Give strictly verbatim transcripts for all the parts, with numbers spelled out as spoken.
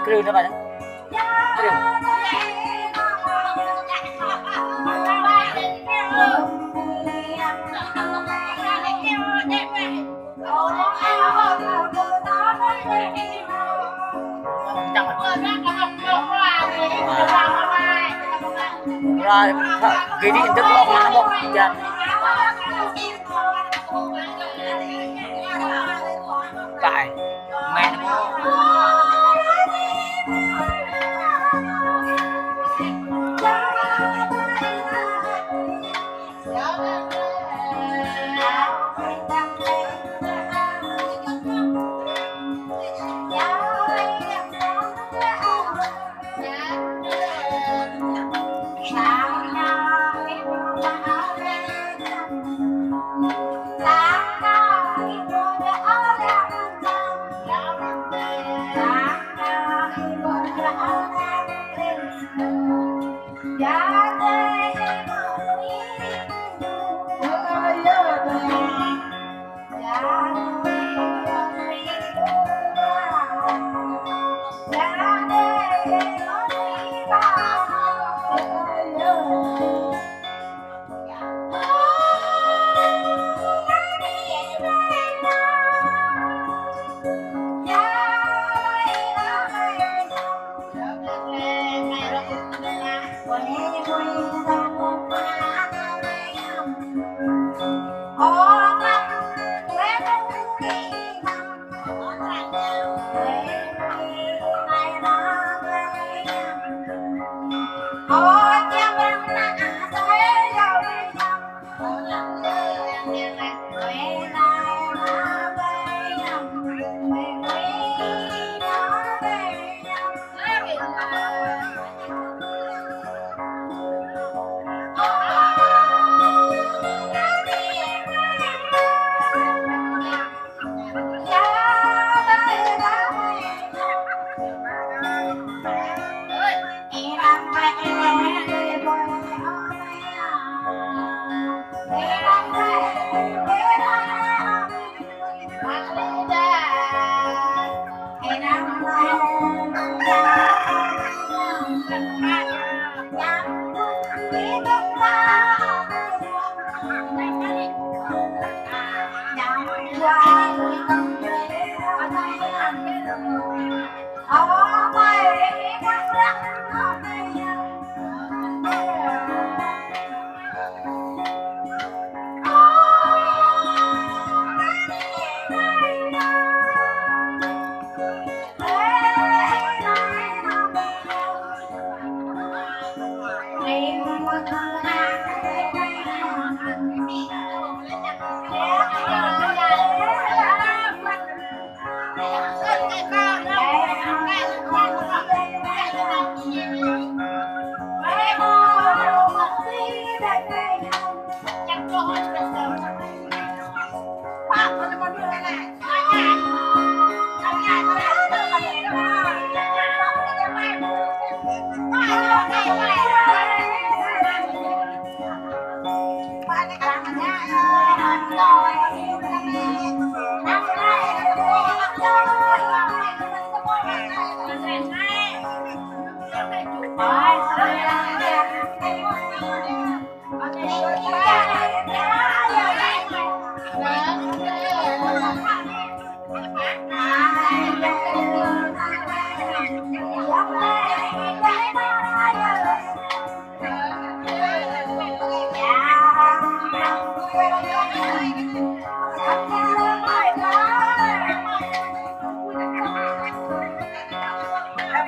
Kru nă ƀă nă. Kru. Rồi, ghi đi, tức lộc mà nó bộc. Dạ. Tại, mẹ nó.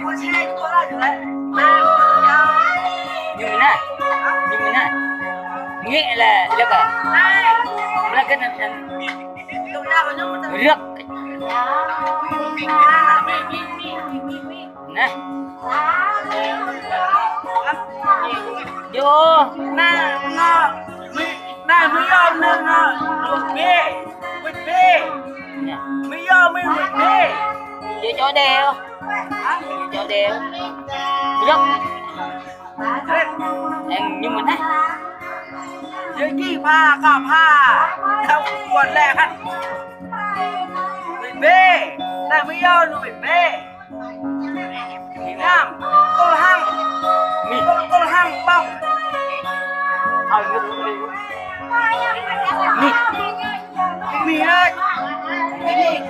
Ñu mơ̆n anai. Ñu mơ̆n anai. Ngĕk lĕ, lĕ kơ. Lĕ kơ anŭn, anŭn. Rơ̆k. Anai. Yơh. Anai, anai, mi, anai, mi yơh, anai, anai, wĭt bĕ, wĭt bĕ. Anai. Mi yơh, mi wĭt bĕ. Yơh, čô đeo. Hă? Yơh, čô đeo. Yơh. Eng ñu mơ̆n anai. Yơh, ki pha, ka pha. Đau kuat lĕ hă. Wĭt bĕ. Anai, mi yơh, anai, wĭt bĕ. Ngam, tơl hăng. Mi. Tơl, tơl hăng ƀơ̆ng. Ơ, ngŭ, ngŭ. Mi. Mi ơi. Mi.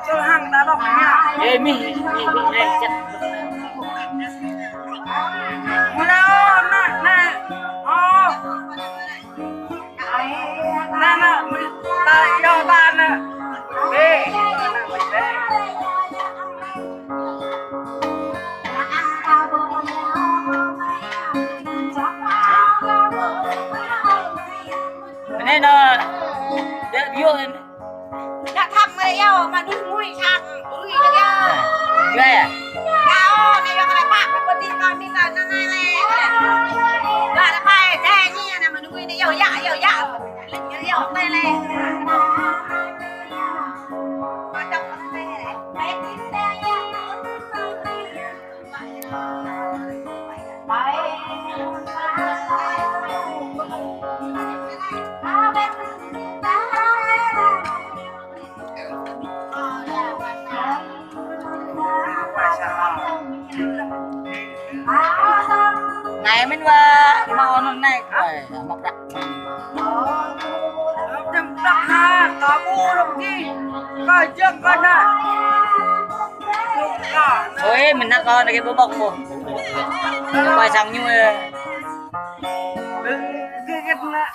Tơl hăng ta lŏk ngam. Ê, mi, mi, mi, mi, mi. Mula, na, na. Ơ. Anai, anai, mi, ta, yơh ta anai. Bĕ, anai, bĕ. Anai, anai, đe, yơh. Đa thăm mơi yơh, mơnuih ngui sang, ngui sang yơh. Yơh, yơh. Yơh, anai yơh, kơ lĕ pă, kơ pơtih kơ anai lĕ, anai lĕ. Yơh, lĕ pă, dai ni, anai mơnuih anai yơh, yơh, yơh, yơh. Anai mơ̆n wa, mă anŭn anai, ơi, mă prăk. Mă prăk ha, kơ ƀu rơ̆k ki, kơ jơ̆ng kơ anai. Ơi, mơ̆n anai kơ anai kơ ƀơ̆ng ƀơ̆ng ƀu. Ñu pai sang ñu, ơi. Gơ̆t gơ̆t anai.